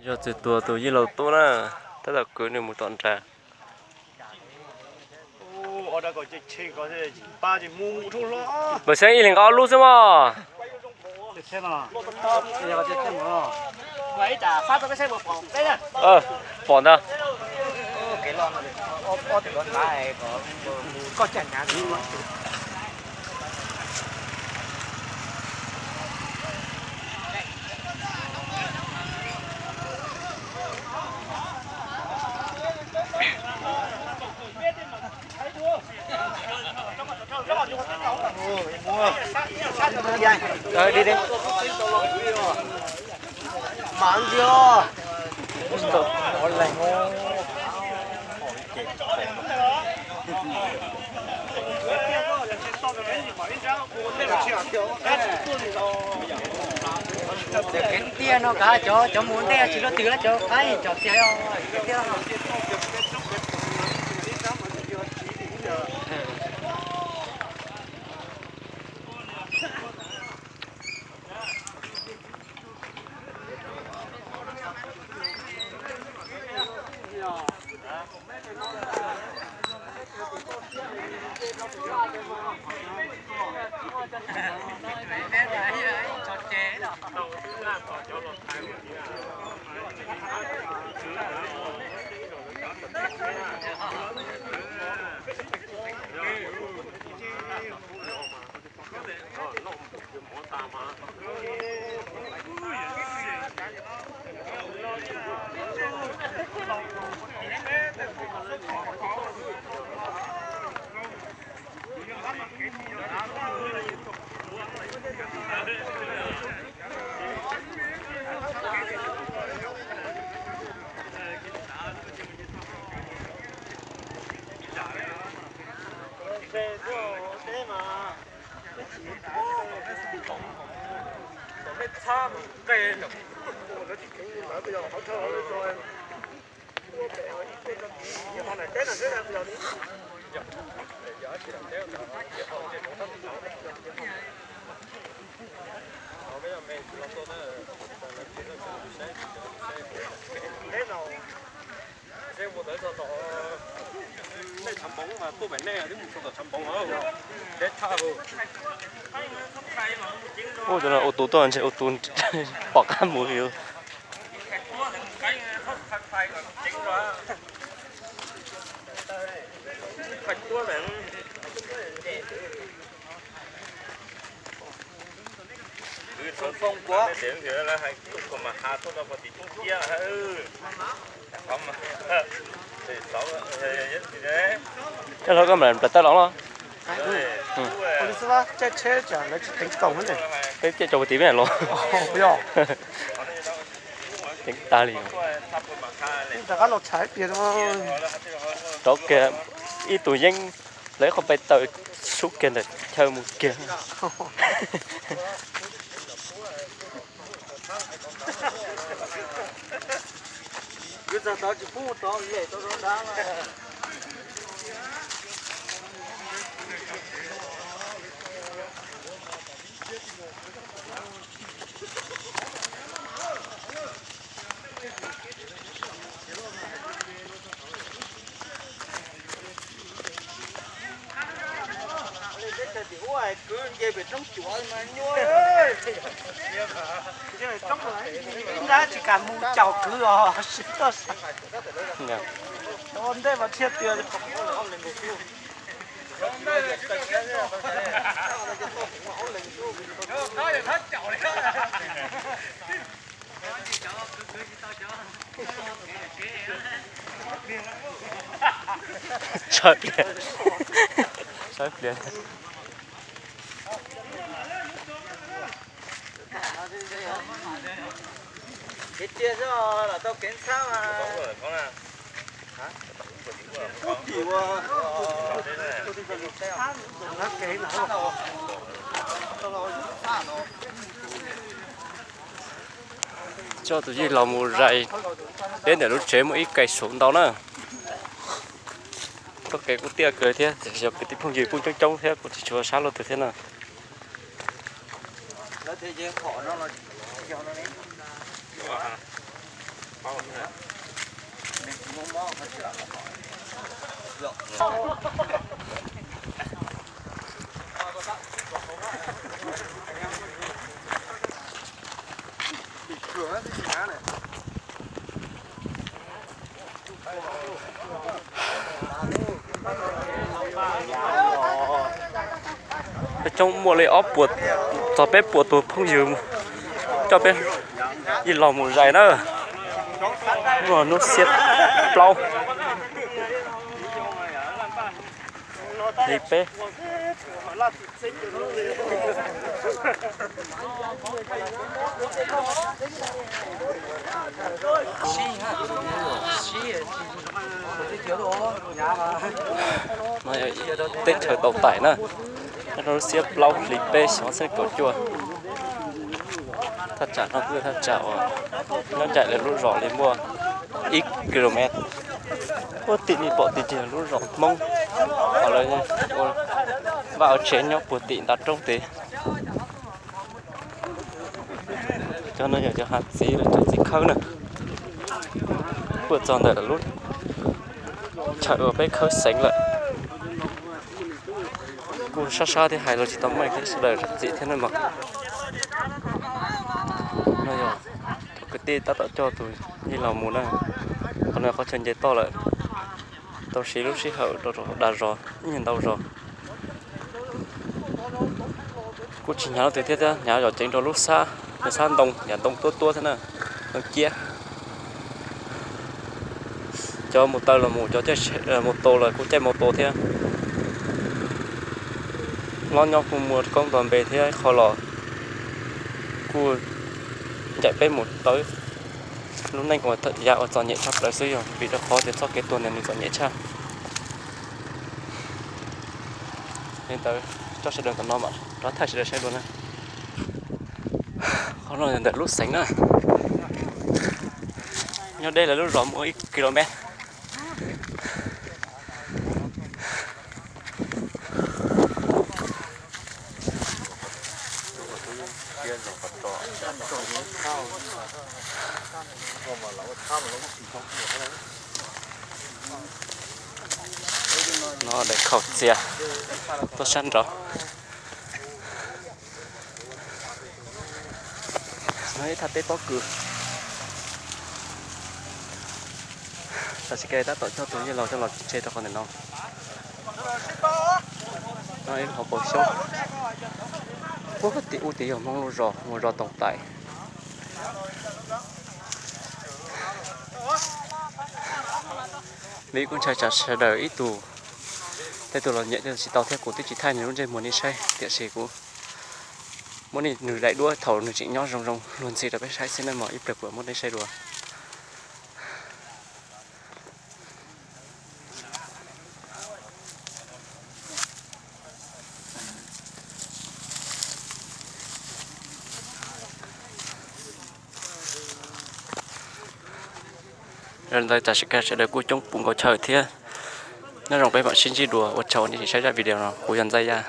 Yog txwv tuag tus yij laus tub na, tab tom kwv nws mus tom nrad. Npawg Xeeb ib leeg nqa ob lub xwb mog. Pom ntag. Tiag no kav cov cov mus ntej tsis luaj twg cov qaib tsom tiag tiag. Ua tus tuaj ntshe ua tus pom qab mus yus. Coj hlo koj mam plaws tawm los los. Ua li xwb, caij tsheb tsam lawv tsis teev koom ne. Peb caij tso puag tim peb los. Yog. Teev tag li. Rov qab los tshais ib pliag. Rov kiag ib tug yeeb, lawv ib qho pais tawm sub kiag ntawm chaw mus kiag. Ib nrab tsis kam mus caum kwv os, sib toj sa. Ua ntej mas thiaj tias Saib pliag. Saib pliag. Kev tiag xwb los tau kev ntxhab mas. Coj tus yij laus mus zais peb ntawm lub tsev muaj ib kais saum ntau na. Txoj kev kuj tiaj kawg thiab, tiam sis yog kwv tij phooj ywg kuj coob coob thiab kuj tsis tshua sab luaj twg thiab na. Peb coob muaj li ob puas txog peb puas tus phooj ywg coj peb ib los mus zais na. Hnub no hnub xiab plaub hli peb. No yog teb chaws tau taim na, nyob rau lub xiab plaub hli peb xyoo ob txhiab kaum cuaj. Thaj tsam no kuj yog thaj tsam uas nyob ncaim lawv lub zos li muaj ib kilomet. Puag tim nej pom tim ces lub zos Hmoob, ho lawv ua vaj ua tsev nyob puag tim ntav roob tid. Cov no yog cov hav txiv los cov txiv khawb na, puag txog ntawm lub chaw uas peb khawb xeev lawm. Kuj sab sab thiab hais los tsis tau meej thiab sawv daws zam txim thiab na mog. No yog cov kwv tij tab tom coj tus yij laug mus na. Qhov no qhov chaw nce toj lawm, tau siv lub sij hawm rau dag zog ib nyuag ntau zog. Kuj tsis hnyav leej twg thiab, hnyav zom ceev rau lub xab, yog xab ntoo, yam ntoo tuab tuab thiab na, ntoo ciab. Cov mus taw los mus, cov caij mus tos los kuj caij mus tos thiab. Hlob nyob kuj muaj koob nto npe thiab, qhov los kuj ncaim peb mus tau lub neej uas yav uas txom nyem tshaj plaws xwb, yog vim rau qhov tias txoj kev tuag ntawd nws txom nyem tshaj. Li ntawd coj sawv daws tom no mam rov thaij sawv daws saib dua na. Qhov no ntawm lub xeev na, nyob deb lawv lub zos muaj ib kilomet. No daim khaum txias tuaj sab nraud. No ib thaj teb pob kws. Tam sim no tab tom coj tus yij laug coj los tsev rau qhov ntawm no. No ib lub hauv paus xyoob. Puag tim ub tid yog Hmoob lub zos, mus zos Tooj Tais. Vim kuj ntshai tsam sawv daws ib tug, tej tug los nyiam tej tug tsis tau thiab, kuv twb tsis thaij nws lub ntsej muag nej saib, tiam sis kuv muab nws daim duab thaum nws tseem nyob zoo zoo luag ntxhi rau peb saib xwb nawb mog, ib pliag kuv muab nej saib dua. Ntawd tam sim no sawv daws kuj coob puv nkaus chaw thiab. Nyob zoo peb mam sib ntsib dua, ua tsaug nej saib zaj video no, kuv yog Ntxaij Yaj.